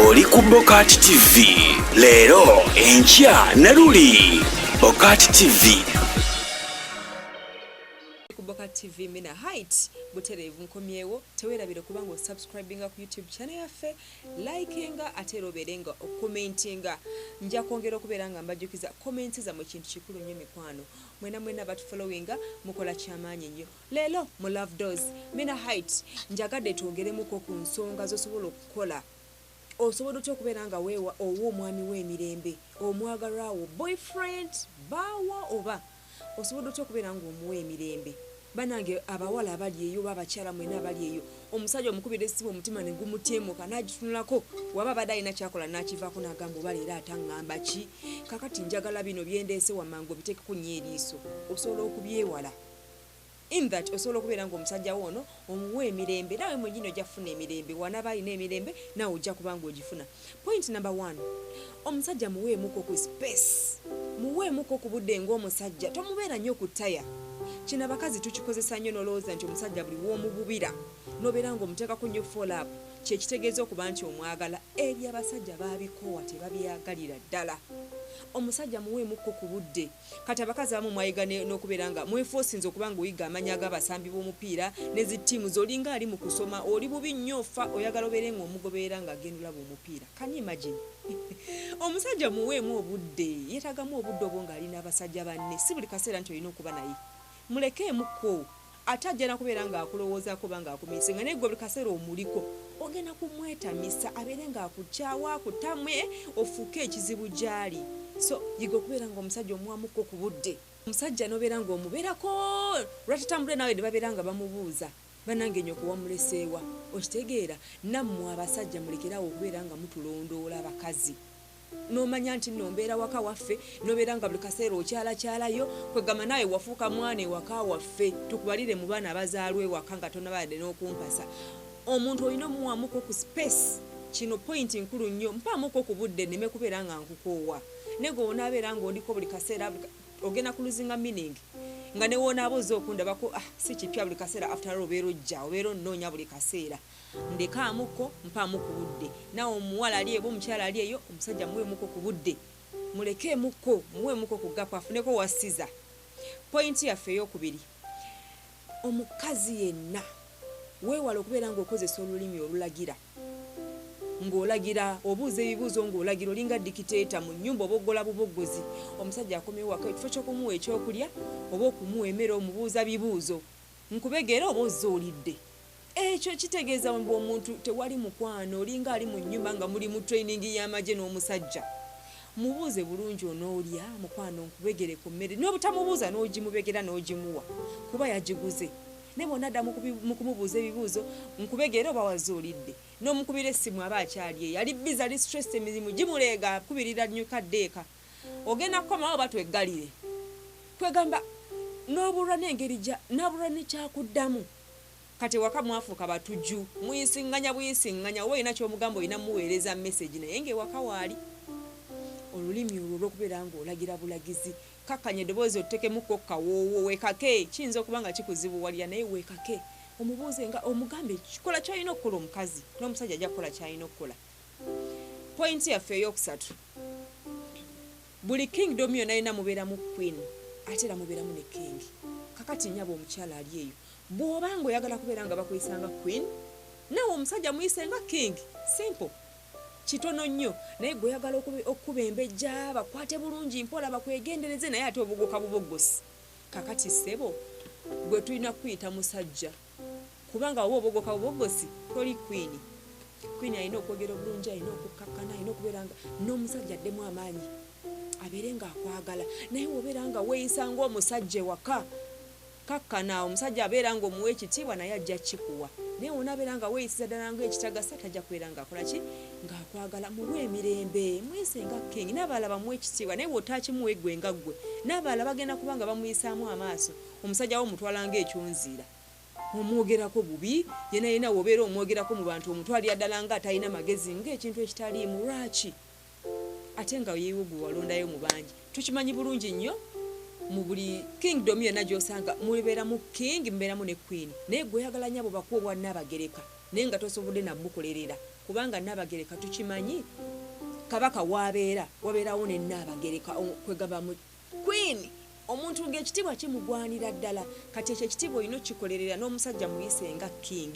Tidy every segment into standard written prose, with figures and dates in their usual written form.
Oli ku Bokat TV leero, enkya ne luli. Bokat TV. Ku Bokat TV, Mina Height butereevu nkomyewo. Teweerabire kubanga osubscribinga ku YouTube channel yaffe, likinga, ate era obeere nga ocommentinga. Nja kwongera okubeera nga mbajjukiza comments zammwe, kintu kikulu nnyo. Mikwano, mwena mwena batufollowinga, mukola kyamaanyi nnyo. Leero mu Love Dose, Mina Height njagadde twogeremuko ku nsonga z'osobola okukola. Osobola otya okubeera nga weewa owa omwami w'emirembe, omwagalwawo, boyfriend, baawo, oba osobola otya okubeera nga omuwa emirembe? Banange abawala abali eyo oba abakyala mwena abali eyo, omusajja omukubira essimu, omutima ne gumutyemuka, n'agitunulako, waba abadde alina kyakola n'akivaako, n'agamba, "Oba leero ataŋŋamba ki?" Kakati njagala bino byendeese wamangu obiteekeko nnyo eriiso. Osobola okubyewala in that osobola okubeera nga omusajja wo ono omuwa emirembe, naawe mwenyini ojja kufuna emirembe. Wanaaba alina emirembe, naawe ojja kuba nga ogifuna. Point number one, omusajja muweemuko ku space, muweemuko ku budde ng'omusajja. Tomubeera nnyo ku ttaya. Kino abakazi tukikozesa nnyo, n'olowooza nti omusajja buli w'omububira n'obeera ng'omuteekako nnyo follow up, kyekitegeeza okuba nti omwagala. Ebyo abasajja baabikoowa, tebabyagalira ddala. Omusajja muweemukko ku budde. Kati abakazi abamu mwayiga n'okubeera nga mweforcinze okuba nga oyiga amanya g'abasambi b'omupiira ne zi ttiimu zolinga ali mu kusoma. Oli bubi nnyo, ofa oyagala obeere nga omugoberera ng'agenda olaba omupiira. Can you imagine? Omusajja muweemu obudde, yeetagamu obudde obwo ng'alina abasajja banne. Si buli kaseera nti olina okuba naye. Mulekeemukko, ate ajja nakubeera ng'akulowoozaako oba ng'akumissinga. Naye gwe buli kaseera omuliko, ogenda kumwetamisa, abeere ng'akukyawa, akutamwe, ofuuke ekizibu gy'ali. So yiga okubeera nga omusajja omuwamukko ku budde. Omusajja nobeera ng'omubeerako, lwatatambule naawe ne babeera nga bamubuuza, "Bannange, nyoko wamuleseewa?" Okitegeera? Nammwe abasajja, mulekerawo okubeera nga mutulondoola abakazi. N'omanya nti nno mbeera waka waffe, nobeera nga buli kaseera okyalakyalayo. Kwegamba naawe wafuuka mwana ewaka waffe, tukubalire mu baana abazaalwa ewaka nga tonabadde n'okumpasa. Omuntu olina omuwamuko ku space. Kino point nkulu nnyo. Mpaamuko ku budde nneme kubeera nga nkukoowa. Naye gwe onaabeera ng'oliko buli kaseera, ogenda kulosinga meaning nga ne woonaaba ozze okundabako, ah, si kipya buli kaseera. After all, obeera ojja, obeera onnoonya buli kaseera. Ndekaamuko, mpaamu ku budde. Naawe omuwala ali eba, omukyala ali eyo, omusajja muweemuko ku budde, mulekeemukko, muweemuko ku gap, afuneko wasiza. Point yaffe eyokubiri, omukazi yenna weewala okubeera ng'okozesa olulimi olulagira, ng'olagira, obuuza ebibuuzo ng'olagira, olinga dictator mu nnyumba, oba oggola buboggozi. Omusajja akomyewo waka, ekifo ky'okumuwa ekyokulya oba okumuwa emmere, omubuuza bibuuzo, "Nkubegere oba ozze olidde?" Ekyo kitegeeza mbu omuntu tewali mukwano, olinga ali mu nnyumba nga muli mu training y'amagye n'omusajja. Mubuuze bulungi, "Onoolya, mukwano? Nkubegere ku mmere?" N'obutamubuuza, n'ogimubegera, n'ogimuwa kuba yagiguze. Naye bw'onadda mu kumubuuza ebibuuzo, "Nkubegere oba wazze olidde?" N'omukubira essimu, aba akyali eyo, ali busy, ali stress, emirimu gimuleega, akubirira nnyo kadde eka, "Ogenda kukomawo oba tweggalire?" Kwegamba n'obulwa n'engeri n'abulwa nekyakuddamu. Kati ewaka mwafuuka batujju, muyisiŋŋanya buyisiŋŋanya. Oba olina kyomugamba, olina muweereza message, naye ng'ewaka waali. Olulimi olwo olw'okubeera ng'olagira bulagizi, kakkanya eddoboozi, otutekemuko kawoowo, weekake. Kiyinza okuba nga kikuzibuwalira, naye weekake, omubuuze nga omugambe, "Kola kyolina okukola." Omukazi n'omusajja ajja kukola kyalina okukola. Point yaffe eyokusatu, buli kingdom yonna yina mubeeramu queen, ate era mubeeramu ne king. Kakati nyaba omukyala ali eyo, bw'oba nga oyagala kubeera nga bakuyisanga queen, naawe omusajja muyise nga king. Simple, kitono nnyo. Naye gwe oyagala okuba embejja, bakwate bulungi mpola, bakwegendereze, naye ate obugoka buboggosi. Kakati ssebo, gwe tulina kukuyita musajja, kubanga oba obogoka buboggosi, toli queen. Queen alina okwogera obulungi, alina okukkakkana, alina okubeera nga n'omusajja addemu amaanyi, abeere ng'akwagala. Naye wobeera nga weeyisa ng'omusajja ewaka, kakkana, omusajja abeera ng'omuwa ekitiibwa, naye ajja kikuwa. Naye wonaabeera nga weeyisiza ddala ng'ekitagasa, tajja kubeera ng'akola ki, ng'akwagala. Muwe emirembe, muyise nga king, n'abalala bamuwe ekitiibwa. Naye bw'otaakimuwa eggwe nga ggwe, n'abalala bagenda kuba nga bamuyisaamu amaaso. Omusajja wo omutwala ng'ekyonziira, omwogerako bubi yena yena. Wobeera omwogerako mu bantu, omutwalira ddala nga atalina magezi, ng'ekintu ekitaliimu. Lwaki ate nga yeewo gwe walondayo mu bangi? Tukimanyi bulungi nnyo, mu buli kingdom yonna gy'osanga mubeeramu king, mubeeramu ne queen. Naye gwe oyagala nyabo bakuwa obwannaabagereka, naye nga tosobodde nabukolerera. Kubanga Nnaabagereka tukimanyi Kabaka w'abeera, wabeerawo ne Nnaabagereka, kwegamba mu Queen. Omuntu ng'ekitiibwa kimugwanira ddala. Kati ekyo ekitiibwa olina okukikolerera n'omusajja muyise nga King,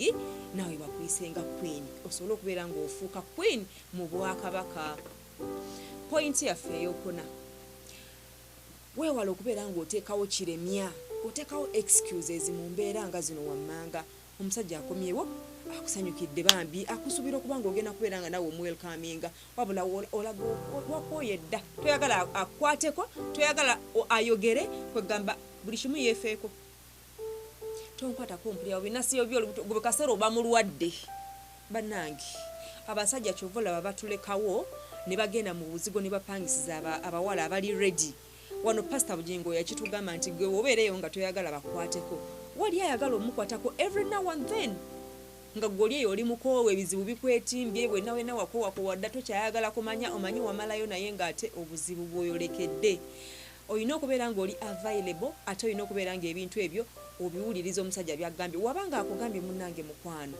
naawe bakuyise nga Queen, osobole okubeera ng'ofuuka Queen mu bwakabaka. Pointi yaffe eyokuna, weewale okubeera ng'oteekawo kiremya, oteekawo excuses mu mbeera nga zino wammanga. Omusajja akomyewo akusanyukidde bambi, akusuubira okuba ng'ogenda kubeera nga nawe omuwelkaminga, wabula olaga wakooye dda, toyagala akukwateko, toyagala ayogere, kwegamba buli kimu yeefeeko. Tonkwatako mpulira binasiyo by'olubuto gwe kaseera oba mulwadde. Bannange abasajja kyova olaba batulekawo ne bagenda mu buzigo ne bapangisiza abawala abali ready. Wano Pastor Bugingo yakitugamba nti gwe wobeereyo nga toyagala bakukwateko, wali ayagala omukwatako every now and then, nga gwe oli eyo oli mukoowu, ebizibu bikwetimbye wenna wenna, wakoowakowa dda, tokyayagala kumanya, omanyi wamalayo, naye ng'ate obuzibu bw'oyolekedde. Olina okubeera ng'oli available, ate olina okubeera ng'ebintu ebyo obiwuliriza omusajja byagambye. Wabanga akugambye, "Munnange mukwano,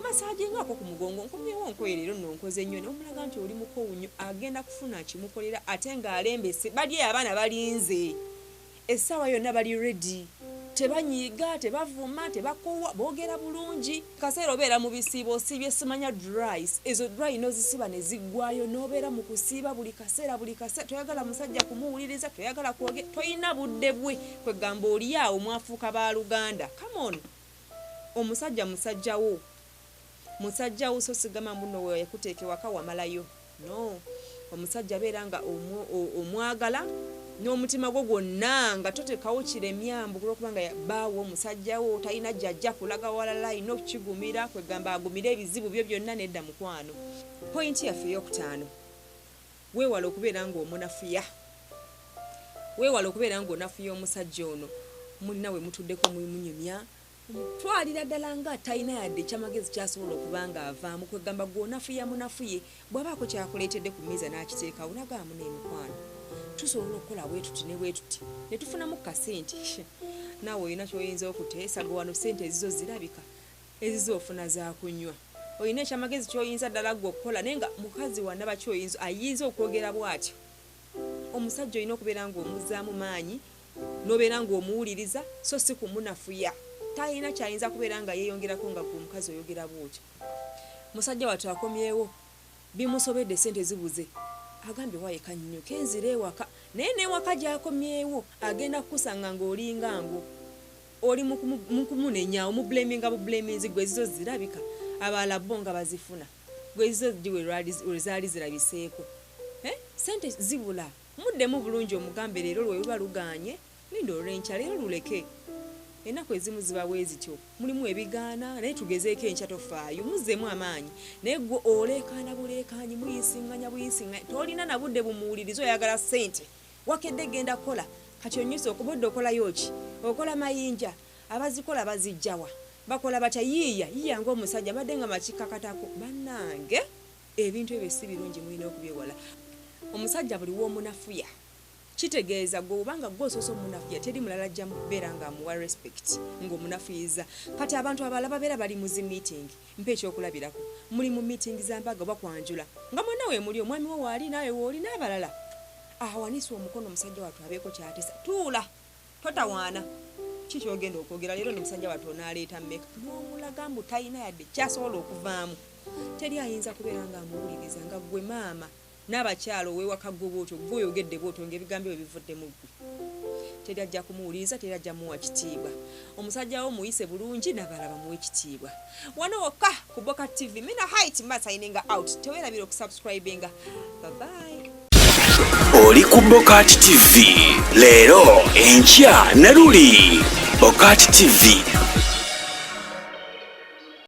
massage ngaako ku mugongo, nkomyewo nkoye leero nno nkoze nnyo," ne omulaga nti oli mukoowu nnyo, agenda kufuna kimukolera ate ng'alembese. Bali eyo abaana balinze essaawa yonna, bali ready, tebanyiiga, tebavuma, tebakowa, boogera bulungi. Kaseera obeera mu bisiibo, osiibye simanya dry, ezo dry n'ozisiba ne ziggwayo, n'obeera mu kusiiba buli kaseera, buli kaseera toyagala musajja kumuwuliriza, toyagala kwoge, toyina budde bwe, kwegamba oli awo mwafuuka baluganda. Come on, omusajja musajjawo, musajjawo, so sigamba muno we yakuteeka ewaka wamalayo. No omusajja abeera nga omwagala n'omutima gwo gwonna, nga totekawo kiremyambu kulwokubanga bbaawo omusajjawo talina jjajja kulaga walala, alina okukigumira, kwegamba agumire ebizibu byo byonna. Nedda mukwano. Pointi yaffe eyokutaano, weewala okubeera ng'omunafuya, weewala okubeera ng'onafuya omusajja ono. Mulina we mutuddeko munyumya, omutwalira ddala nga talina yadde ekyamagezi kyasobola okuba nga avaamu, kwegamba gweonafuya munafuye. Bw'abaako kyakuleetedde ku mmeeza n'akiteekawo, nagamba, "N'emikwano tusobola okukola bwe tuti ne bwe tuti ne tufunamu kasente, naawe olina kyoyinza okuteesa. Gwe wano sente ezizo zirabika, ezizo ofuna zakunywa, olina ekyamagezi kyoyinza ddala gwe okukola?" Naye nga mukazi wanaba kyoyinza ayinza okwogera bw'atyo. Omusajja olina okubeera ng'omuzzaamu maanyi, n'obeera ng'omuwuliriza, so si kumunafuya. Talina kyayinza kubeera nga yeeyongerako nga gwe omukazi oyogera bw'otyo. Musajja wattu akomyewo, bimusobedde, sente zibuze, agambye, "Waaye kannyuke nzire ewaka." Naye newaka gy'akomyewo agenda kukusanga ng'olinga ngo oli mu kumunenya, omublaminga bublaminzi. Gwe ezizo zirabika, abalala bo nga bazifuna, gwe ezizo ddi we zaali zirabiseeko? Eh? Sente zibula. Muddemu bulungi, omugambe, "Leero lwe luba luganye, linda olw'enkya, leero luleke, ennaku ezimu ziba bwe zityo, mulimu ebigaana, naye tugezeeko enkya, tofaayo." Muzzeemu amaanyi. Naye gwe oleekaana buleekaanyi, muyisiŋŋanya buyisiŋŋanya, tolina na budde bumuwuliriza, oyagala ssente, wakedde genda kukola. Kati onyusa okubodde, okolayo ki? Okola mayinja, abazikola bazijjawa, bakola batya? Yiiya yiiya ng'omusajja mbadde nga makikakatako. Bannange, ebintu ebyo si birungi, mulina okubyewala. Omusajja buli w'omunafuya, kitegeeza gwe obanga gwe osoose omunafuya, teri mulala ajja mubeera ng'amuwa respect ng'omunafuyiza. Kati abantu abalala babeera bali mu zi meeting, mpa ekyokulabirako, muli mu meeting za mbaga oba kwanjula, nga mwenna weemuli, omwami wo waali, naawe wooli n'abalala, awanise omukono omusajja wattu abeeko kyatesa. Tuula, totawaana, ki kyogenda okwogera leero? Nomusajja wattu onaaleeta mmeka? N'omulaga mbu talina yadde kyasobola okuvaamu, teri ayinza kubeera ng'amuwuliriza nga gwe maama n'abakyala ow'ewaka. Gwe bwotyo gwe oyogedde bwotyo ng'ebigambo ebyo bivuddemu ggwe, teri ajja kumuwuliriza, teri ajja muwa kitiibwa. Omusajja wo muyise bulungi, n'abalala bamuwe ekitiibwa. Wano wokka ku Boka TV, Mina Height mba signing out. Teweerabira okusubscribinga. Bye. Oli ku Bokati TV, leero, enkya ne luli. Bokati TV.